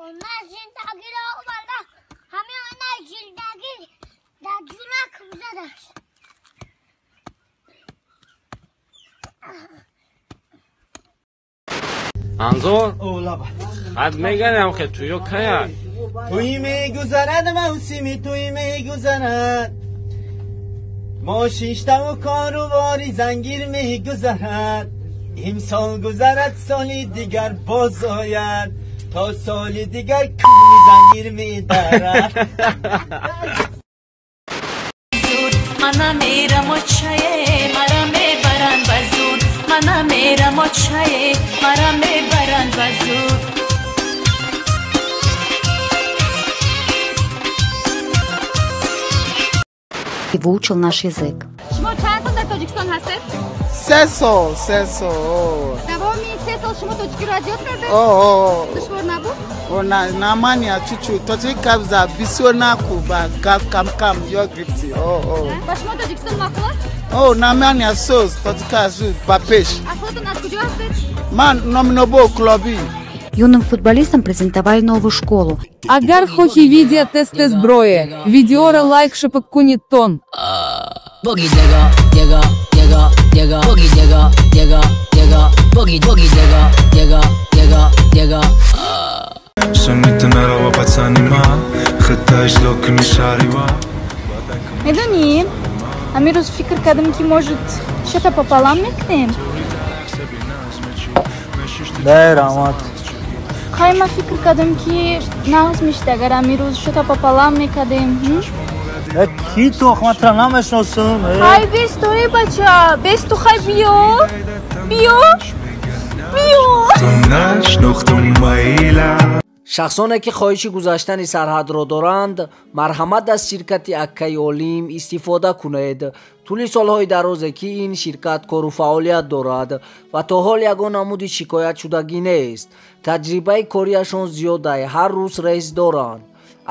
Она зиндагиро оварда, ҳамин оинаи зиндагӣ дар ҷунак задааст. Анзор, хат мегарям хе туё кая? Туи мегузарад мавсими туи мегузарад, мо шиштаву корувори зангир мегузарад. Имсол гузарад, соли дигар боз ояд, то соли дигар куни зангир медарад. Мана мерам очае, мара мебаранд ба зур. Мана мерам очае, мара мебаранд ба зур. Выучил наш язык. Шумо чанд сол дар Тоҷикистон ҳастед? 3 сол, 3 сол. Давоми 3 сол шумо тоҷикиро аз ёд кардед? О. Душвор набуд? О, на, нормально, чуть-чуть. Тоҷик гап зад, бисёр накун, ба гап кам-кам ёд гирифтӣ. О, о. Ба шумо Тоҷикистон маъқул аст? О, нормально, соз, тоҷика зуд, ба пеш. Аслотон аз куҷо ҳастед? Ман номинобо клуби. Юным футболистам презентовали новую школу. Агар хохи видео тест зброе, видеора лайк шапак кунит тон. Медонӣ, ҳамин рӯз фикр кардам, ки может что-то пополам мекунем? Да, раҳмат. Хай, ман фикр кардам, ки нағз мешид, агар ҳамин рӯз что-то пополам мекардем. Ки ту, ман туро намешиносам. Хай, бес ту, э бача, бес ту, хай биё, биё, биё. Шахсоне ки хоҳиши гузаштани сарҳадро доранд, марҳамат аз ширкати Аккаи Олим истифода кунед. Тӯли солҳои дарозе ки ин ширкат кору фаъолият дорад ва то ҳол ягон намуди шикоятшудагӣ нест. Таҷрибаи кориашон зиёдай, ҳар рӯз рейс доранд.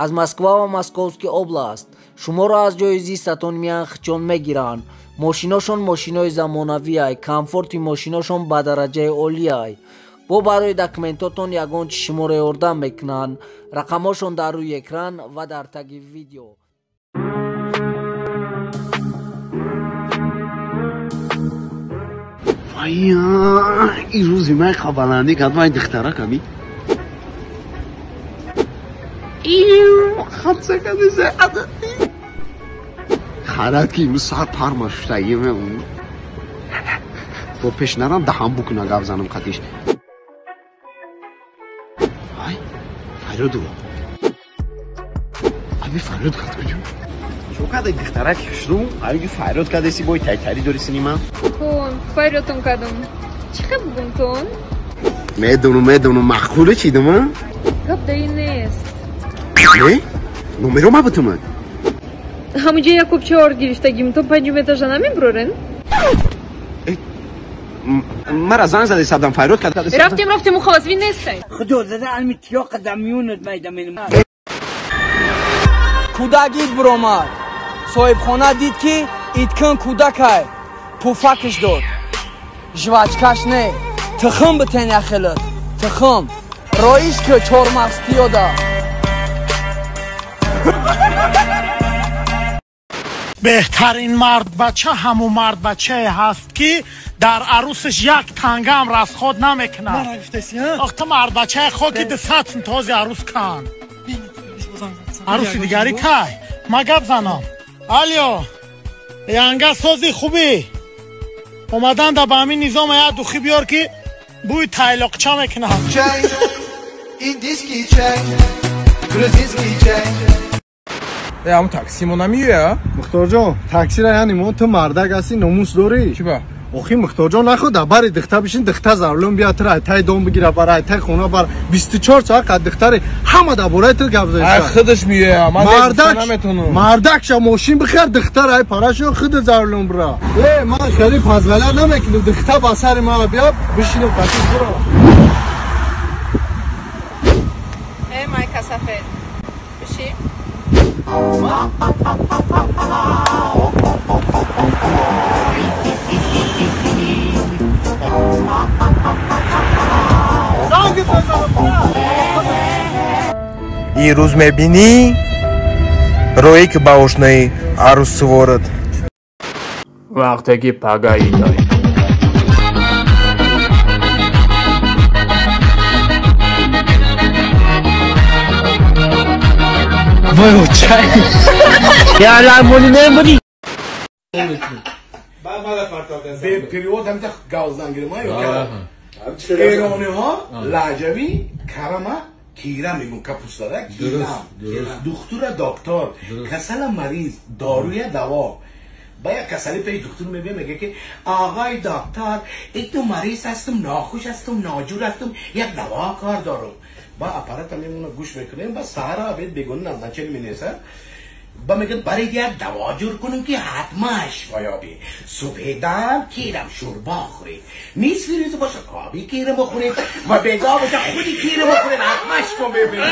Аз Москва ва Московский област шуморо аз ҷои зистатон миянхчон мегиранд. Мошиношон мошинои замонавиай, комфорти мошиношон ба дараҷаи олиай. Бо барои документотон ягон чи шуморо ёрдам мекунанд. Рақамҳошон дар рӯи экран ва дар таги видео. Ин рӯзи май қабаландӣ кард вай духтара ками. Харат ки имрӯз сар парма шута бо пеш нарам даҳам букуна гап занам қатиш. Ай, фарёду. Аби фарёд кад куҷо? Чо кадай духтарак хушрӯ? Аби фарёд кадаси бой тайтари дори синима? Тон, фарёдтон кардам. Чӣ хел бугум тон? Медонам, медонам, маъқуле чӣ дума? Гап дар ин нест. Не? Номеро ма бутума? Ҳамуҷа як кубча орд гирифтагим, то панҷум этажа намебурорен? Мара занг зади сабдам фарёд кард. Рафтем, рафтем, у халас вин нестай. Худо зада алми тиёқа да миёнат майдамин. Кӯдак ид буромад. Соҳибхона дид, ки идкун кӯдакай. Пуфакаш дод. Жвачкаш не. Тухм битен яхелат. Тухм. Роиш ки чормағз пиёда. Беҳтарин мардбача ҳамун мардбачае ҳаст, ки дар арӯсаш як тангаам расход намекунад. Ох, ту мардбачае хо ки 200 сум този арӯс кан. Арӯси дигарӣ кай? Ма гап занам. Алё, янга сози хубӣ. Омадан да ба ҳамин низома як духӣ биёр, ки бӯи тайлоқча мекунад. Ҳамун таксимо намеоя? Мухторҷон, таксира яъне мо ту мардак ҳастӣ, номус дорӣ? Чӣ ба? Охи Мухторҷон, нахо дар бари духта бишин, духта зарлон бия тура айтай дом бигира, бар айтай хона бар 24 соат қад духтари ҳама дар бораи ту гап Ай заиста. худаш меоя, ман Мардак наметонам. Мардак ша мошин бихар, духтар ай парашо худ зарлон бира. Э, ман хеле пазғала намекунам, духта ба сари ман бия бишинам қатиш бира. Э, майка сафед. Биши. Занг бизанам. Ирӯз мебинӣ, роҳе ки ба ошнои арӯс суворад. Вақте ки пага идай. Перевод ҳамита гавзан гирма эрониҳо лаҳҷавӣ карама кира мегӯн, капустара кира, духтура доктор, касала мариз, доруя даво. Ба як касали пеш духтур мебия, мега ки оғои доктор, иту мариз ҳастум, нохуш ҳастум, ноҷур ҳастум, як даво кор дорум. Ба аппарата мемона, гӯш мекунем, ба саҳара обед бегони назначение менесад. Ба мегӯяд, баред як даво ҷур кунем ки ҳатман шифо ёбӣ. Субҳидам кирам шӯрбо хӯред, нисфи рӯза бошад оби кира бихӯред ва бегоҳ бошад худи кира бихӯред, ҳатман шифо меёбед.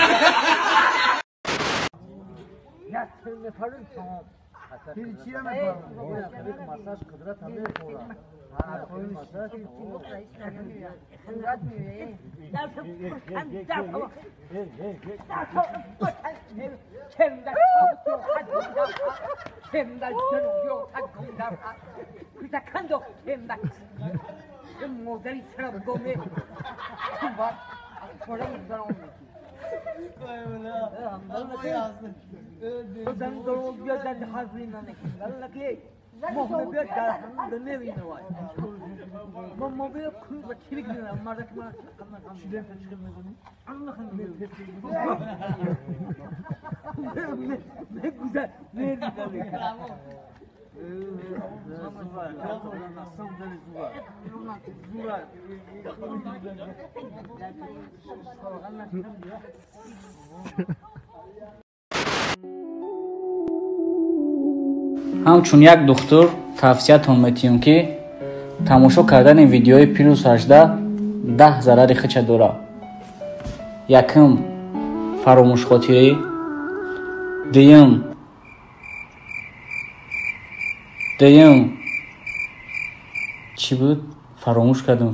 Ҳамчун як духтур тавсиятон метиҳем, ки тамошо кардани видеои плюс 18 10 зарари хича дорад. Якум, фаромӯшхотирӣ. Дуюм чӣ буд? Фаромӯш кардам.